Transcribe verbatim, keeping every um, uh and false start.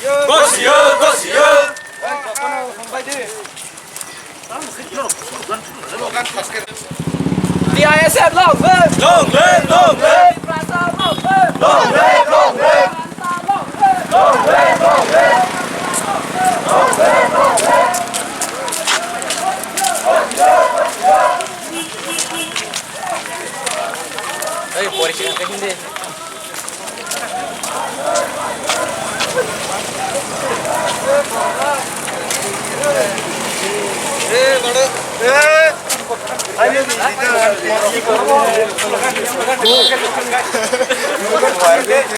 Gosio, gosio. T I S F long live! Long live, long live! Tiprasa long live! Long live, long live! Tiprasa long live! Long live, long live! Ei, porikha khe hindi.